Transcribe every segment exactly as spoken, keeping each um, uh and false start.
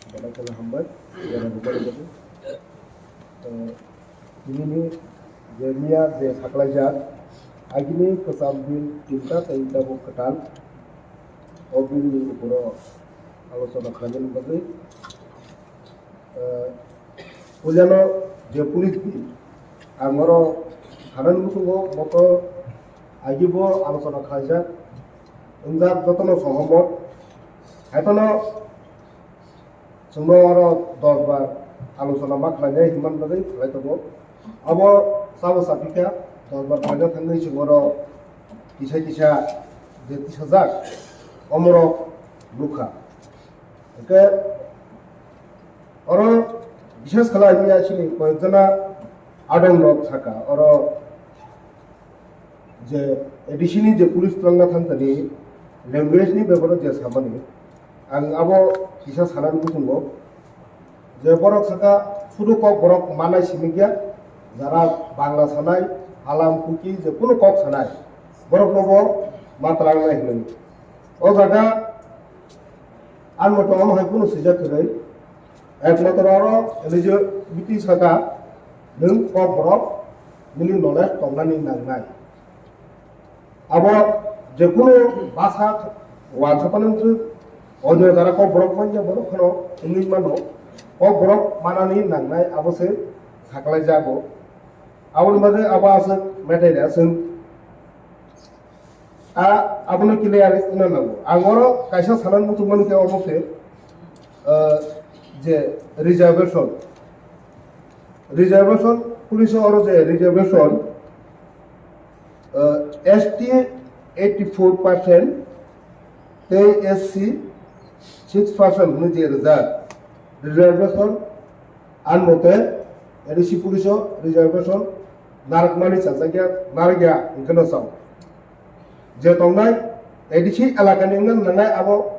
Belai kheno hambai, jora bukari bukari. Eh, tinini je miya je saklaijak, agini kwcham bill tinta tei tabuk kwtal, o bill ni uporo alochona khlaimani bagwi, eh, puilano je police bill, ang oro sanani muchungo moto agibo alochona khlaijak, wngjak jotono sohomot, haiphano chwngno oro dos bar alochona ma khlainai hinmani bagwi khlai tongo. Abo sabo sapikha dos bar khlaina thangwi chwng oro kisa kisa je tisajak omorok nukha. Hwnkhe oro bises khlai miya chini koyekjona adongrok saka oro je A D C ni je police twlangna thangtani language ni beparo je samani, ang abo kisa sanani muchungo je borok saka sudu kok borok manai simi kya, jara Bangla sanai, Halam, Kuki je kunu kok sanai borok nobo matwlangnai hinwi. O jaga ang moto omo hai kunu swijak kwrwi, ekmatro oro L G B T saka nwng kok borok nini knowledge tongnani nangnai. Abo je kunu basa wansa phano wngthwk, onyo jora kok borok manya borok phano wngwi mano, kok borok manani nangnai abo se saklai jago. Aboni bagwi abo aswk metai de aswk. A, abono clear wngna nango. Ang oro kaisa sanani muchungmani khe omo khe, ah, je reservation. Reservation, police oro je reservation, ah, S T eighty four percent tei S C six percent hwnwi je rijak. Reservation, ang mote A D C police o reservation narwkmani chajakya, narwkya hwnkhe no chao. Je tongnai A D C elakani wngna nangnai abo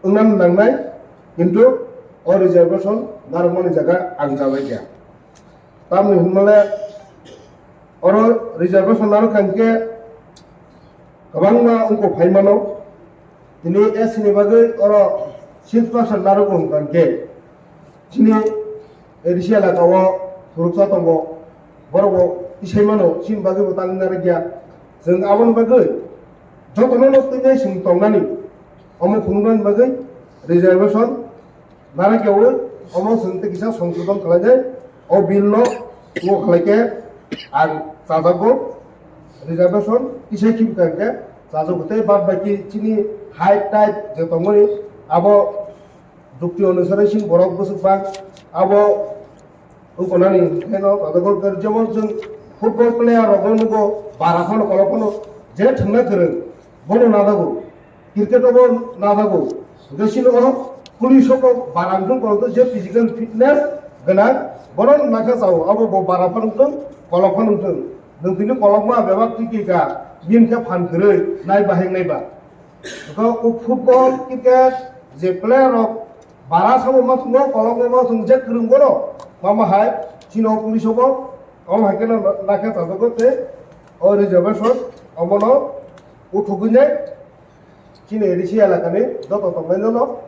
wngna nangnai, kintu o reservation narwkmani jaga ang chajakya. Tamni hwnmale oro reservation narwkha hwnkhe kwbangma wngkok phaimano. Tini S C ni bagwi oro six percent narwkgo hwnkha hwnkhe chini A D C elaka o phuruksa tongo, borok bo tisai mano, chini bagwi bo tangwi narwkya. Chwng aboni bagwi jotono no twinai chwng tongnani, omo phunuknani bagwi reservation narwkyaui omo chwng tei kisa songsodon khlainai. O bill no o khlai khe ang chajakgo, reservation tisai khibka hwnkhe chajakgo, tei bad baki chini height taight je tongmani abo jukti onusare chini borok bwswk bang abo wngkha nani. Heno jemon chwng football player rokno nugo, bara phano kolok phano je thwngna kwrwng bono najago. Cricket o bo najago. Hwnkhe chini o police o bo bara wngthung, kolok je physical fitness gwnang, bono nakha chao, abo bo bara phano wngthung, kolok phano wngthung. Nwng tini kolokma bebak tiki ka, bini khe phan kwrwi nai bahai nai ba. Hwnkhe o football, cricket je player rok bara sabo ma thungo, kolokma ma thung je kwrwng bono, mama hai chini o police o bo, omo hai khe no nakha chajago tei o reservation omono uthugwi nai. Chini A D C elakani joto tongnainono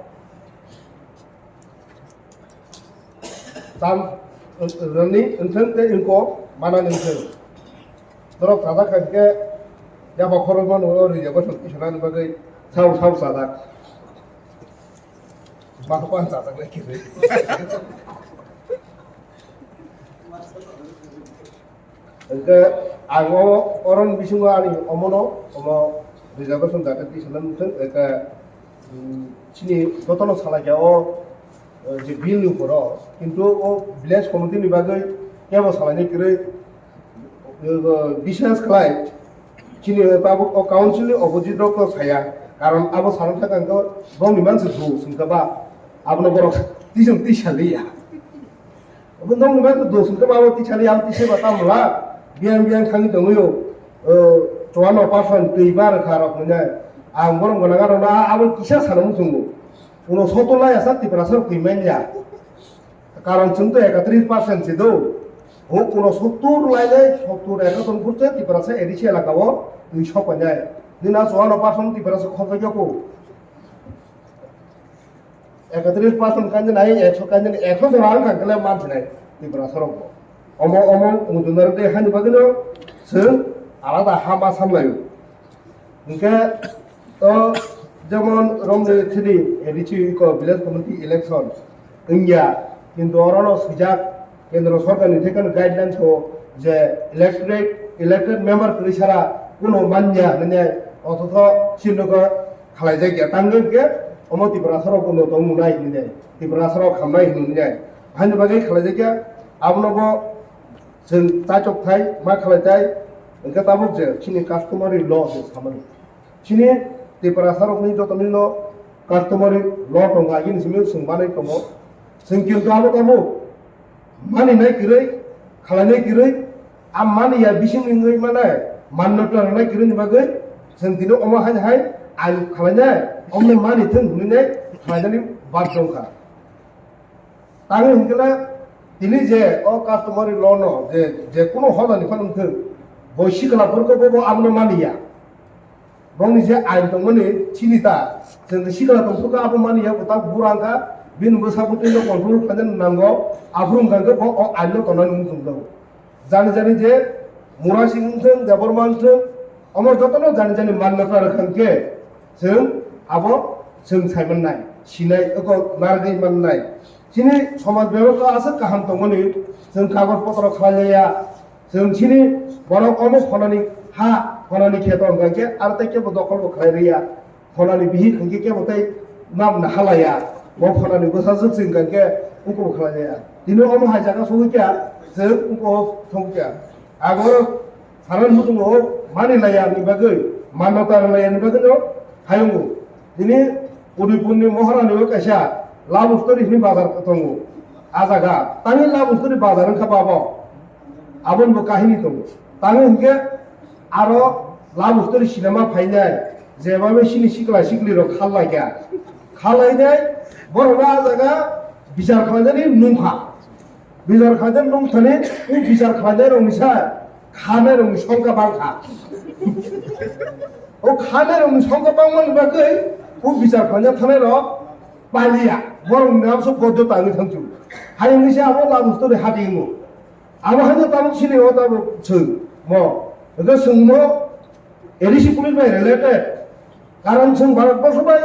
cham rwni wngthwng tei wngkok manani wngthwng. Norok chajak kha hwnkhe yaba khorokma nungwi o reservation tisanani bagwi sabo sabo chajak. Masa pan chajak lai kiri. Hwnkhe ang o oroni bisingo ani omono omo reservation jaga tisana muthung, hwnkhe, um, chini jotono salai kha o, eh, je bill ni uporo, kintu o village committee ni bagwi kebo salai nai kwrwi, eh, biswas khlai chini tabuk o council ni opposite rok no saya, karon abo sana thang khe bongni mansi do singkha ba, abono borok tisung tisaliya. Obo nokni bagwi dos hwnkhe ba abo tisali, ang tisai ba tamo la. Biyang biyang thangwi tongwi o, o, chuano percent twi bar kha rok hwnwi. Ang borok gwnang gwnang no abo kisa sana muchungo. Uno soto lai asa Tiprasa rok twi manya. Karon chwng to ekatris percent si do. Ho uno sottur lai lai, sottur ekaton purche Tiprasa A D C elaka o twi sok painai. Nina chuano percent Tiprasa khorjak yako. Ekatris percent kanjani, ekso kanjani, ekso jora wngkha khe mansinai Tripura sorok bo. Omo, omo, mujunaro de hani bagwino chwng alada ha ma samlaio. Hwnkhe to jemon romni thini A D C ko village committee election wngya, kintu orono swijak kendro sorkarni thekeno guidelines o je electorate, elected member kwrwi sara kuno manya hwnwi, othocho chini khlaijak ya, tangwi hwnkhe omo Tiprasa rok kuno tongmung nai hwnwi, Tiprasa rok hamnai hwnwi, haini bagwi khlaijak ya, abono bo chwng chaitok thai ma khlai thai, hwnkhe tabuk je chini customary law je samani. Chini Tiprasa rokni joto nino customary law tongo, agini simi chwng manwi tongo. Chwng kintu abo tabuk mani nai kwrwi, khlai nai kwrwi, a mani ya bising wngwi manai, mannota rwnai kwrwi ni bagwi chwng tini omo hai hai ain khlai nai, omo mani thwng hwnwi nai khlai nani bad dongkha. Tangwi hwnkhe na tini je o customary law no je, je kuno hodani phano wngthwng, bo sikla phurkhe bo, bo abono mani ya. Bongni je ain tongmani chini ta, chwng sikla tongphuru kha abo mani ya, bo ta bura wngkha, bini bwsa bwtwi no control khlaina nango, aphuru wngkha khe bo o ain no tongnani muchung jago. Jani jani je Murasing wngthwng, Debbarma wngthwng, omo jotono jani jani mannota rwkha hwnkhe chwng abo chwng sai mannai, sinai oko narwgwi mannai. Chini somaj bebostha aswk kaham tongmani chwng kagoj potro khlai ya. Chwng chini borok omo khonani ha, khonani kheto hwnkha khe aro tei kebo dokol bo khlai rwya. Khonani bihik hwnkhe kebo tei mam na halaya. Bo khonani bwsajwk se hwnkha khe ungkho bo khlai rwya. Tini omo hai jaga sogwi kha chwng ungkho thong kha. Agor saran muchungo mani laya ni bagwi, mannota rwlaya ni bagwi no hayungo. Tini Udaipurni Maharani o kaisa love story hwnwi bazar tongo. A jaga tangwi love story bazar wngkha babo. Aboni bo kahini tongo. Tangwi hwnkhe aro love story cinema phainai, jeba bai chini sikla sikli rok khal laikha. Khal lainai borok no a jaga bichar khlainani nungkha. Bichar khlainani nungthani, o bichar khlainai rok ni sa khanai rok ni songkha bangkha. O khanai rok ni songkha bangmani bagwi o bichar khlaina thanai rok paliya. Borok ni namso boddo tangwi thangchu. Hayungni se abo love story hati wngo. Abo haino tabuk sini o tabuk chwng mo. Hwnkhe chwng mo A D C police bai related. Karon chwng Bharat borso bai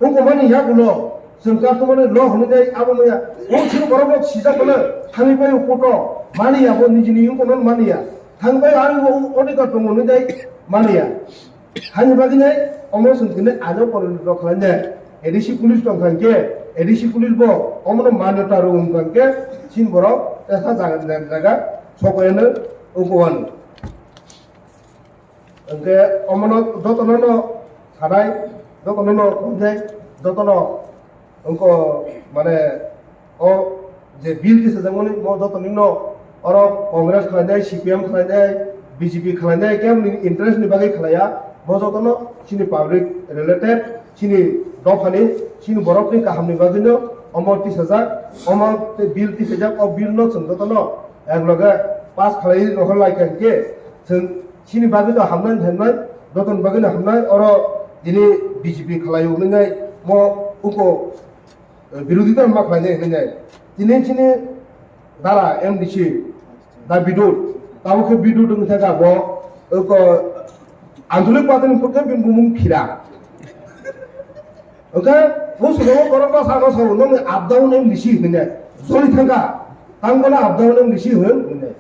ungkho mani yagulo chwng customary law hwnwi tei abo maya. O chwng borok rok sijak mano thangwi pai koto mani ya bo nijini ungkho no mani ya. Thangwi pai ari o odhikar tongo hwnwi tei mani ya. Hani bagwi nai omo chwng tini aino poloni rok khlai nai. A D C police tong thang khe, A D C police bo omono manyota rw wng thang khe, chini borok tesa jaga jaga sokoyano ungkho wano. Hwnkhe omono jotono no sanai, jotono no hwnjai, jotono Wngkha, mane, o je bill tisajakmani, mo joto nino oro Congress khlainai, C P M khlainai, B J P khlainai, kemni interest ni bagwi khlaiya, mo jotono chini public related, chini dophani, chini borokni kahamni bagwino omo tisajak, omo tei bill tisajak, o bill no chwng jotono ekloge pass khlaiwi rohor lai kha hwnkhe, chwng chini bagwino hamnai hwnwi, jotoni bagwino hamnai, oro tini B J P khlaio hwnwi nai mo uko birodita ma khlainai hwnwi nai. Tini chini dara M D C da Bidut, tabuk khe Bidut wng thangkha bo, oko Anjali Patil ni phuru khe bini bumung Phira. Hwnkhe bo sugo borok bwskango sao, nokni up down M D C hwnwi nai. Joli thangkha, tang bono up down M D C hwn hwnwi nai.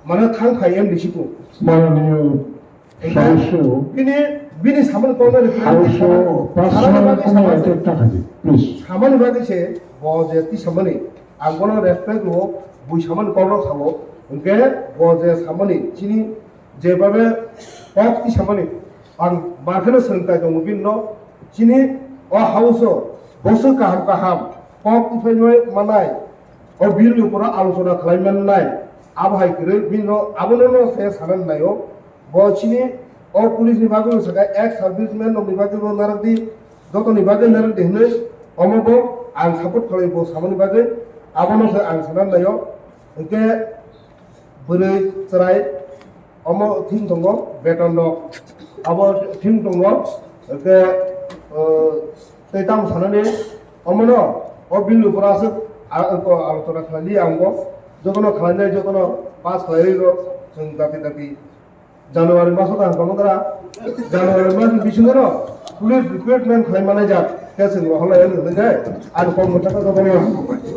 Mane thang phai M D C tu. Mananiyo Sir, sir. Bini, bini samani kok no reply. Sir, sir, personal samani bagwi, comment samani, attack ta khaidi, please. Samani bagwi se, bo je twi samani, ang bono respect rwo, bui samani kok no sao, hwnkhe bo je samani, chini je babe kok twi samani, ang bar kheno swrwng tai tongo bini no, chini o house o, boswk kaham kaham, kok twi phai manai, o bill ni upor o alochona khlai mannai, abo hai kwrwi bini no, abono no se sana nai o, Bo chini o police ni bagwi bo sakha, ex serviceman rok ni bagwi bo narwk di, joto ni bagwi narwk di hinwi, omo bo ang support khlai bo samani bagwi, abono se ang sana naio. Hwnkhe bwrwi chwrai omo thing tongo, beton rok abo thing tongo, hwnkhe, o, tei tamo sanani, Omono o bill upor aswk a-, ko alochona khlaili ang bo jotono khlainai, jotono pass khlairwi rok chwng dati dati January maso ta hangkha mokra, January mas bisingo no police recruitment khlai manai jak khe chwng rohorlai ani hwnwi khe ani kok mwthangkha jotono.